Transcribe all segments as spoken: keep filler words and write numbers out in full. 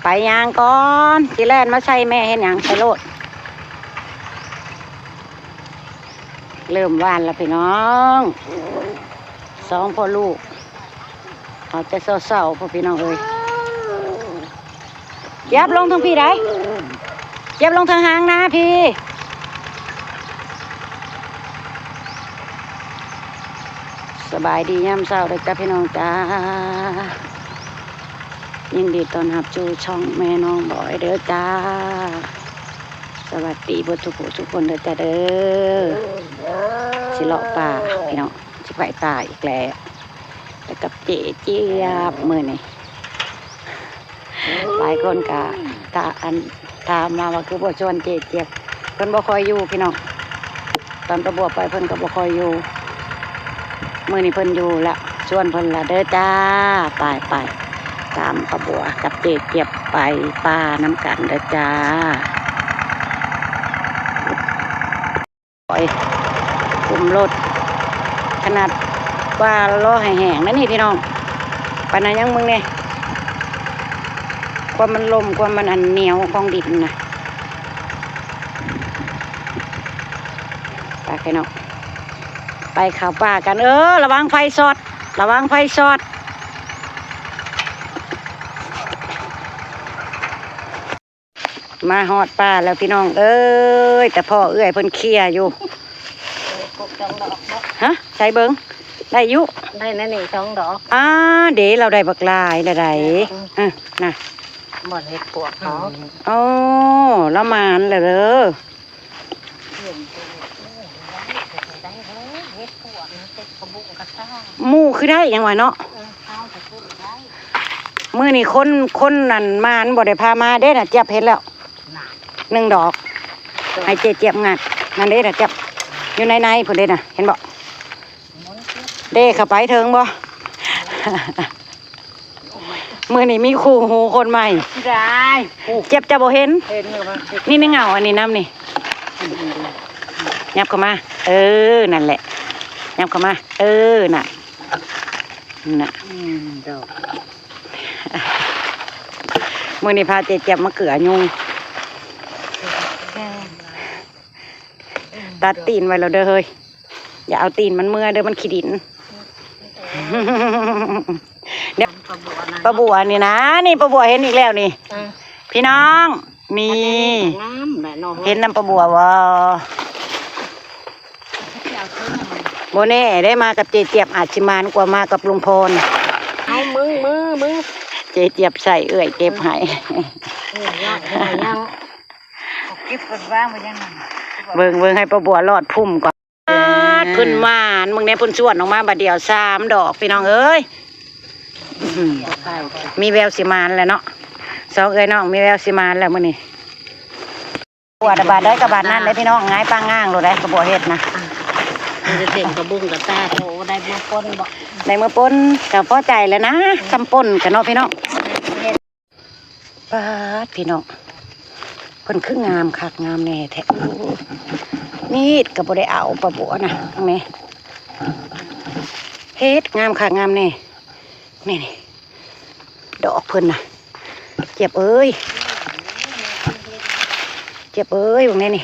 ไปย่างก่อน สิแล่นมาใส่แม่เฮ็ดหยัง ไปโลด เริ่มหว่านแล้วพี่น้อง สองพ่อลูก เขาจะเศร้าๆ พ่อพี่น้องเอ้ย เจี๊ยบลงทางพี่ได้ เจี๊ยบลงทางหางนาพี่ สบายดียามเช้าเด้อจ้าพี่น้องจ้า ยินดีต้อนรับสู่ช่องแม่น้องบอยเด้อจ้า สวัสดีเบิดทุกผู้ทุกคนเด้อจ้าเด้อ สิเลาะป่าพี่น้อง สิไปป่าอีกแล้ว ไปกับเจ๊เจี๊ยบมื้อนี้ หลายคนก็ถา- อัน ถามมาว่าคือบ่ชวนเจ๊เจี๊ยบ เพิ่นบ่ค่อยอยู่พี่น้อง ตอนป้าบัวไปเพิ่นก็บ่ค่อยอยู่ มื้อนี้เพิ่นอยู่ละ ชวนเพิ่นละเด้อจ้า ไปไป ตามป้าบัวกับเจ๊เจี๊ยบไปป่านำกันเด้อจ้า โอ้ย อุ้มรถ ขนาดว่ารอให้แห้งแล้วนี่พี่น้อง ปานนั้นยังมึงเนี่ย ความมันลม ความมันอันเหนียวของดินนะ ไปพี่น้อง ไปเข้าป่ากัน เออ ระวังไฟช็อต ระวังไฟช็อต มาฮอดป่าแล้วพี่น้องเอ้ย แต่พ่อเอื้อยเพิ่นเคลียร์อยู่ ปลูกสองดอกเนาะ ฮะ ใส่เบิ่ง ได้อยู่ ได้นั่นนี่สองดอก อ่า เด้ เราได้บักหลายแล้วได๋ อืม อ่ะ น่ะ บ่อนเฮ็ดปวกเขา โอ้ ละหมานแล้วเด้อ หมู่คือได้หยังวะเนาะ เออ เอาแต่พูดได้ มื้อนี้คน คนนั่นมา มันบ่ได้พามาเด้น่ะ เจี๊ยบเห็นแล้ว น่ะ หนึ่งดอก ให้เจ๊เจี๊ยบงัด นั่นเด้น่ะ เจี๊ยบ อยู่ในในพุ้นเด้น่ะ เห็นบ่ เด้เข้าไปเถิงบ่ มื้อนี้มีคู่หูคนใหม่ ได้ เจี๊ยบจะบ่เห็น เห็นอยู่ว่า นี่ในเงาอันนี้นำนี่ ยับเข้ามา เออ นั่นแหละ ยับเข้ามา เออ น่ะ น่ะ อืม ดอก มื้อนี้พาเจ๊เจี๊ยบมาเกือยุง ตัดตีนไว้แล้วเด้อเฮ้ย อย่าเอาตีนมันเมือเด้อ มันขี้ดิน เดี๋ยว ป้าบัวนะ ป้าบัวนี่นะ นี่ป้าบัวเห็นอีกแล้วนี่ เออ พี่น้อง นี่ อันนี้งามแหละเนาะ เห็นนำป้าบัวบ่ บ่แน่ได้มากับเจ๊เจี๊ยบอาจสิหมานกว่ามากับลุงพร เอามือ มือ มือ เจ๊เจี๊ยบใส่เอื้อยเก็บให้ เออ ย่าง ย่าง ย่าง เอาเก็บเพิ่นวางไว้ยังไง เบิ่ง เบิ่งให้ป้าบัวลอดพุ่มก่อน เพิ่นหมาน มึงเนี่ยเพิ่นชวนออกมาบาดเดียวสามดอกพี่น้องเอ้ย อืม มีแววสิหมานแล้วเนาะ สองเอื้อยน้องมีแววสิหมานแล้วมื้อนี้ บัวบาดได้กับบาดนั่นได้พี่น้อง ง่ายปางง่างโลดได้กระบัวเฮ็ดนะ มันจะเต็มกระบุงกระตาโตได้เมื่อปนบ่ ได้เมื่อปนก็พอใจแล้วนะ ซ้ำปนกันเนาะพี่น้อง ปาดพี่น้อง เพิ่นคืองามคักงามแน่แท้ โอ้ มีดก็บ่ได้เอาป้าบัวนะ นี่ เฮ็ดงามคักงามแน่ นี่ นี่ ดอกเพิ่นน่ะ เจี๊ยบเอ้ย เจี๊ยบเอ้ย เบิ่งแน่นี่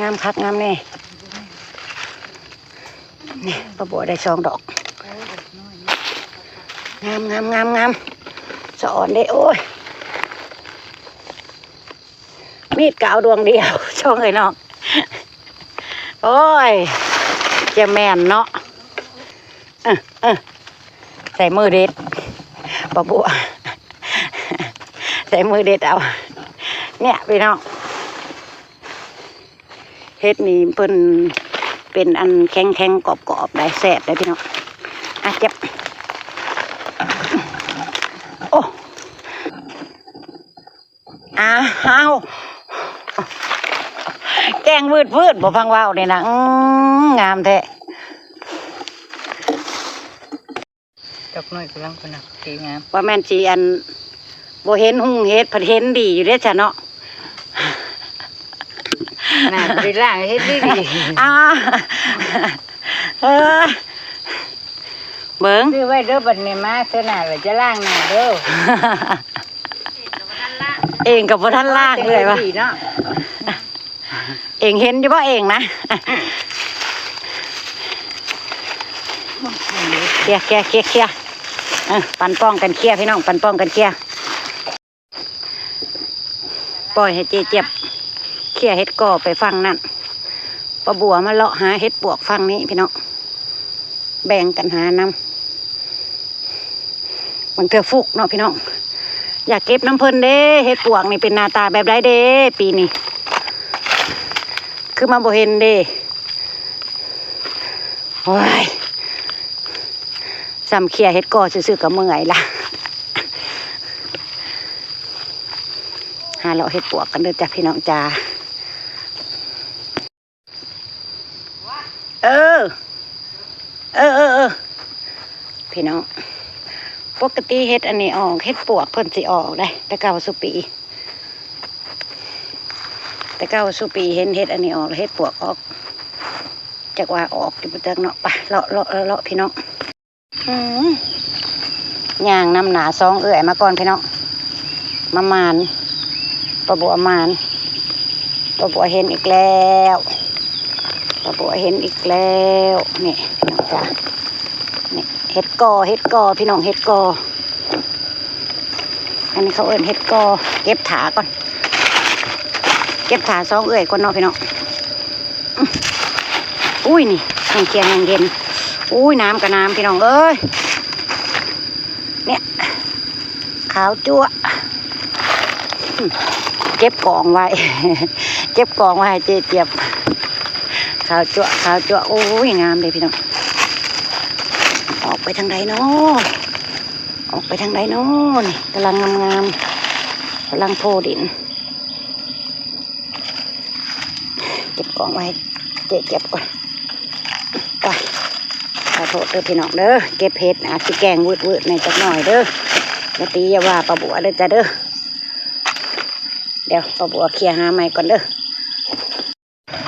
งามคักงามแน่ นี่ป้าบัวได้สองดอก งาม งาม งาม งาม สะออนเด้ โอ้ย มีดก็เอาดวงเดียว ช่องเอ้ยน้อง โอ้ย จะแม่นเนาะ เออ เออ ใส่มือเด็ด ป้าบัว ใส่มือเด็ดเอา เนี่ยพี่น้อง เฮ็ดนี่เพิ่นเป็นอันแข็งๆ กรอบๆ ได้แซ่บได้พี่น้อง อ่ะ เจ็บ โอ้ อ้าว แกงวืดๆ บ่พังเว้านี่นะ อืม งามแท้ ดอกน้อยกำลังพนักดีงาม ว่าแม่นสิอัน บ่เห็นหุงเห็ด ผัดเห็นดีอยู่เด้ซะเนาะ น่าบ่ได้ล้างเฮ็ดดีๆ อ้าว เออ เบิ่ง ซื้อไว้เด้อ บัดนี้มาเทื่อหน้าแล้วจะล้างหน้าเด้อ เองก็บ่ทันล้างเลยว่ะ เนาะ เองเห็นอยู่บ่เองนะ เคลียร์ เคลียร์ เคลียร์ เคลียร์ เออ ปันป้องกันเคลียร์พี่น้อง ปันป้องกันเคลียร์ ปล่อยให้เจ๊เจี๊ยบเคลียร์เห็ดก่อไปฝั่งนั้น ป้าบัวมาเลาะหาเห็ดปวกฝั่งนี้พี่น้อง แบ่งกันหานำ บางเทื่อฟุกเนาะพี่น้อง อยากเก็บนำเพิ่นเด้ เห็ดปวกนี่เป็นหน้าตาแบบใดเด้ ปีนี้ คือมาบ่เห็นเด้ โอ้ย ซ้ำเคลียร์เห็ดก่อซื่อๆก็เมื่อยละ หาเลาะเห็ดปวกกันเด้อจ้ะพี่น้องจ้า เออ เออ เออ เออ พี่น้อง ปกติเห็ดอันนี้ออก เห็ดปวกเพิ่นสิออกได้ แต่เก่าสุปี แต่เก่าสุปีเห็นเห็ดอันนี้ออก เห็ดปวกออก จักว่าออกอยู่บ่จักเนาะ ไป เลาะ เลาะ เลาะ เลาะ พี่น้อง อืม ย่างนำหน้าสองเอื้อยมาก่อนพี่น้อง มาหมาน ป้าบัวหมาน ป้าบัวเห็นอีกแล้ว ป้าบัวเห็นอีกแล้ว นี่พี่น้องจ้า นี่เห็ดก่อ เห็ดก่อ พี่น้อง เห็ดก่อ อันนี้เขาเอิ้นเห็ดก่อ เก็บถาก่อน เก็บถาสองเอื้อยก่อนเนาะพี่น้อง อุ้ย นี่ แห้งเคียงแห้งเย็น อุ้ย น้ำกับน้ำพี่น้องเอ้ย เนี่ย ขาวจั๊วะ เก็บกองไว้ เก็บกองไว้ให้เจ๊เจี๊ยบ ขาวจั๊วะ ขาวจั๊วะ โอ้ย งามเลยพี่น้อง ออกไปทางใดเนาะ ออกไปทางใดเนาะ นี่กำลังงามๆ กำลังโผล่ดิน เก็บกองไว้ เจ๊เก็บก่อน ไป ขอโทษเด้อพี่น้องเด้อ เก็บเห็ดอาจสิแกงวืดๆ ในจักหน่อยเด้อ อย่าตีอย่าว่าป้าบัวเด้อจ้ะเด้อ เดี๋ยวป้าบัวเคลียร์หาใหม่ก่อนเด้อ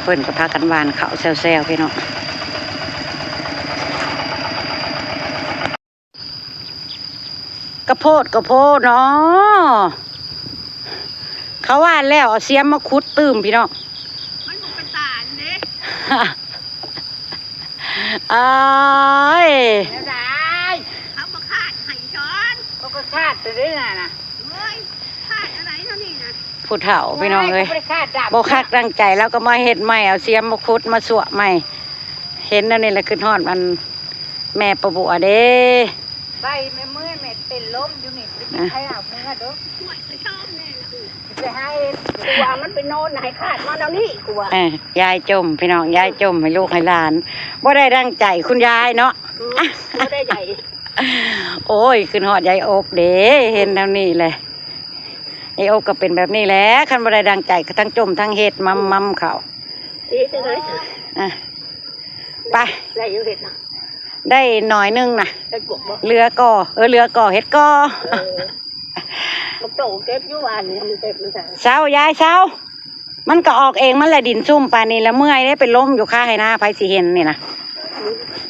เพิ่นก็พากันหว่านข้าวแซวๆ พี่น้อง กะโพดกะโพดเนาะ เขาหว่านแล้วเอาเสียมมาขุดตื่มพี่น้อง มันบ่เป็นตาลเด้ อ้าย แล้วได้ เขาบ่ขาดให้ช้อน เขาก็ขาดไปเรื่อยน่ะ เฮ้ย ขาดอะไรเท่านี้นะ ผู้เฒ่าพี่น้องเอ้ย บ่ได้ขาดดำ บ่คักดังใจแล้วก็มาเฮ็ดใหม่ เอาเสียมมาขุดมาสั่วใหม่ เห็นแนวนี้แหละคิดฮอดอัน แม่ป้าบัวเด้ ไปแม่เมื่อยแม่เป็นลมอยู่นี่ ไปกินข้าวเมื่อเด้อ ไปหาเอง กูว่ามันไปนอนให้ขาดมาแล้วนี่ กูว่า เออ ยายจม พี่น้อง ยายจมให้ลูกให้หลาน บ่ได้ดังใจคุณยายเนาะ อืม บ่ได้ใหญ่ โอ้ย คิดฮอดยายอบเด้ เห็นแนวนี้แหละ ยายอบก็เป็นแบบนี้แหละ คันบ่ได้ดังใจก็ทั้งจมทั้งเฮ็ด มัมมัมเขา เฮ็ดจั่งใด๋ อ่ะ ไป ได้อยู่เฮ็ดนะ ได้หน่อยนึงนะ ได้กบบ่ เหลือก่อ เออ เหลือก่อเฮ็ดก่อ เออ บักโตเก็บอยู่ว่านี่ มันเก็บมันใส่ เซายายเซา มันก็ออกเองมันแหละ ดินซุ่มปานนี้แล้ว เมื่อยเด้ เป็นลมอยู่คาไฮ่นา ไผสิเห็นนี่นะ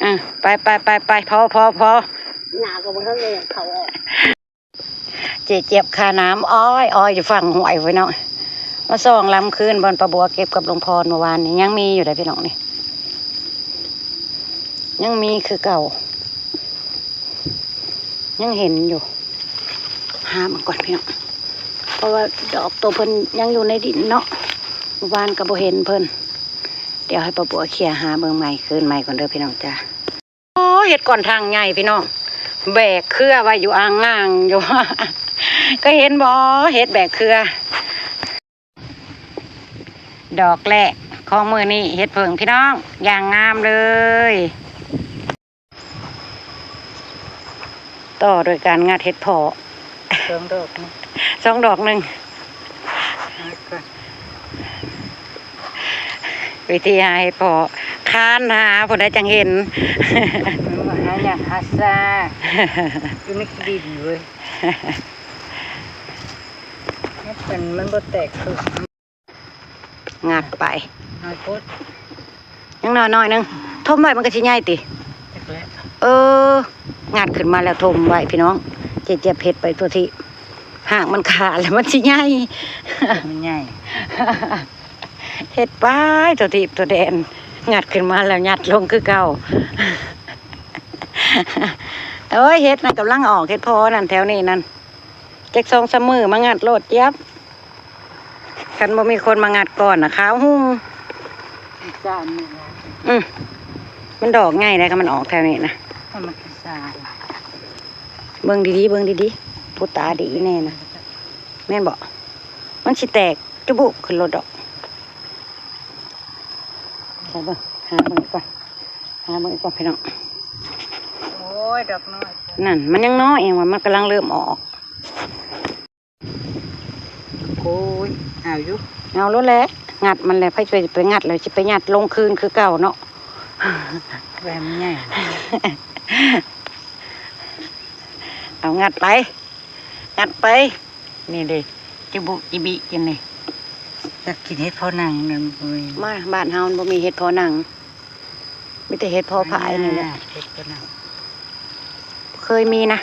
อ่ะ ไปไปไปไป พอพอพอ หน้าก็บ่ทันได้เข้าออก เจ๊เจี๊ยบค่าน้ำอ้อยอ้อยอยู่ฝั่งห้วยไว้เนาะ มาส่องลำคืนบอนป้าบัวเก็บกับลุงพรเมื่อวานนี้ ยังมีอยู่เลยพี่น้องนี่ ยังมีคือเก่า ยังเห็นอยู่ หามันก่อนพี่น้อง เพราะว่าดอกตัวเพิ่นยังอยู่ในดินเนาะ เมื่อวานก็บ่เห็นเพิ่น เดี๋ยวให้ป้าบัวเคลียร์หาเบิ่งใหม่คืนใหม่ก่อนเด้อพี่น้องจ้า โอ้ เห็ดก่อนทางใหญ่พี่น้อง แบกเครือไว้อยู่อ่างอ่างอยู่ ก็เห็นบ่ เห็ดแบกเครือ ดอกแรกของมื้อนี้ เห็ดเผิ่งพี่น้อง อย่างงามเลย ต่อโดยการงัดเห็ดเผาะ สองดอกนะ สองดอกหนึ่ง งัดก่อน วิธีหาเห็ดเผาะ ค้านหาผู้ใดจังเห็น มันหายากหาซ่า อยู่ในขี้ดินเว้ย มันเป็น มันบ่แตกคือ งัดไป หายโพด ยังน้อยๆหนึ่ง ทมไว้มันก็สิใหญ่ติ จักแล้ว เออ งัดขึ้นมาแล้วถมไว้พี่น้อง เจ๊เจี๊ยบเฮ็ดไปทั่วทีบ หากมันขาดแล้วมันสิใหญ่ มันใหญ่ เฮ็ดไปทั่วทีบทั่วแดน งัดขึ้นมาแล้วยัดลงคือเก่า โอ้ย เห็ดนั่นกำลังออก เห็ดเพาะนั่นแถวนี้นั่น จักสองสามมื้อมางัดโลดเจี๊ยบ คันบ่มีคนมางัดก่อนน่ะ ขาวฮุ่ง อีสานนี่นะ อืม มันดอกใหญ่ได้ คันมันออกแถวนี้นะ มันคือสาน เบิ่งดีๆ เบิ่งดีๆ ผู้ตาดีแน่นะ แม่นบ่ มันสิแตกจุบุขึ้นโลดดอก ใส่เบิ่ง หาเบิ่งก่อน หาเบิ่งก่อนพี่น้อง โอ้ย ดอกน้อย นั่น มันยังน้อยเองว่ะ มันกำลังเริ่มออก โอ้ย เอาอยู่ เอาโลดแหละ งัดมันแหละ ไผสิไปงัดแล้ว สิไปยัดลงคืนคือเก่าเนาะ แหวมใหญ่ เอางัดไป งัดไป นี่เด้ จิบุจิบิจังนี่ อยากกินเห็ดเพาะหนังนั่น บ่มี มาบ้านเฮามันบ่มีเห็ดเพาะหนัง มีแต่เห็ดเพาะผายนี่แหละ อ่า เห็ดเพาะหนัง เคยมีนะ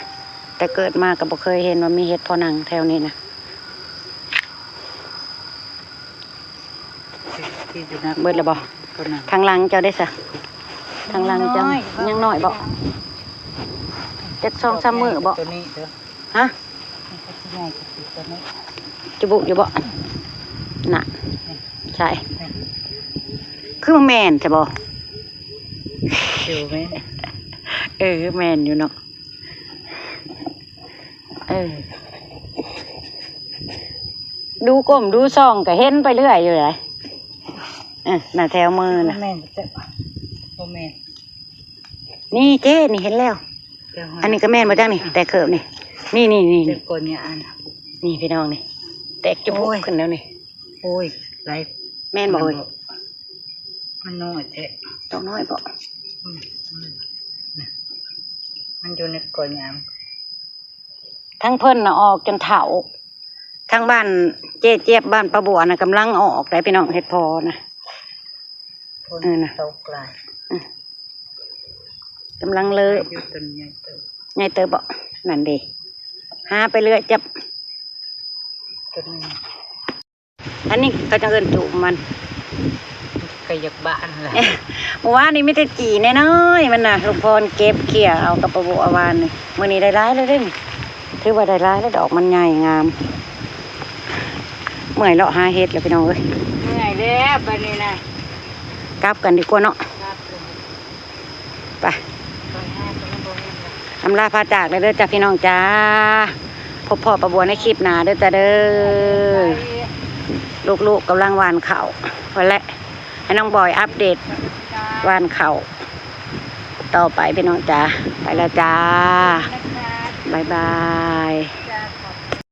แต่เกิดมาก็บ่เคยเห็นว่ามีเห็ดเพาะหนังแถวนี้นะ ที่อยู่นะ เบิดแล้วบ่ เพาะหนัง ทางหลังเจ้าได้ซะ ทางหลังเจ้า ยังน้อย ยังน้อยบ่ จักสองสามมื้อบ่ ตัวนี้เด้อ ฮะ มันก็สิใหญ่กว่าตัวนี้ จุบุอยู่บ่ น่ะ ใช่ คือว่าแม่นใช่บ่ อยู่ไหม เออ แม่นอยู่เนาะ เออ ดูก้มดูส่องก็เห็นไปเรื่อยอยู่เลย เออ น่ะ แถวมือน่ะ บ่แม่นจ้ะ บ่แม่น นี่เจ๊ นี่เห็นแล้ว เดี๋ยวหา อันนี้ก็แม่นบ่จังนี่ อ่ะ แต่เคิบนี่ นี่ นี่ นี่ เดี๋ยวก่อนเนี่ยอัน นี่พี่น้องนี่ แตกจุบุ โอ้ย ขึ้นแล้วนี่ โอ้ย หลาย แม่นบ่เอ่ย มันน้อยแท้ ดอกน้อยบ่ อืม อืม น่ะ มันอยู่ในกอนยาง ทั้งเพิ่นน่ะออกจนเฒ่า ทั้งบ้านเจ๊เจี๊ยบ บ้านป้าบัวน่ะกำลังออกได้พี่น้อง เห็ดเพาะนะ ฝน เออน่ะ ตกหลาย อืม กำลังเลิก อยู่ต้นใหญ่เติบ ใหญ่เติบบ่ นั่นเด้ หาไปเรื่อยจับ ต้นนี้ อันนี้เขาจะเอิ้นจุมัน ก็อยากบ้านแหละ เมื่อวานนี้มีแต่จี่น้อยๆมันน่ะ ลุงพรเก็บเขี่ยเอากับป้าบัววานนี่ มื้อนี้ได้หลายแล้วเด้นี่ ถือว่าได้หลายแล้ว ดอกมันใหญ่งาม เมื่อยเลาะหาเห็ดแล้วพี่น้องเอ้ย เมื่อยแล้วบัดนี้นะ กลับกันดีกว่าเนาะ ครับ ไป ไปหาคนบ่เห็นละ อำลาพาจากเลยเด้อจ้ะพี่น้องจ้า พบพ้อป้าบัวในคลิปหน้าเด้อจ้ะเด้อ ไป ลูกๆกำลังหว่านข้าว พอแล้ว ให้น้องบอยอัปเดต จ้า หว่านข้าวต่อไปพี่น้องจ้า ไปแล้วจ้า นะคะ บ๊ายบาย จ้า ขอบ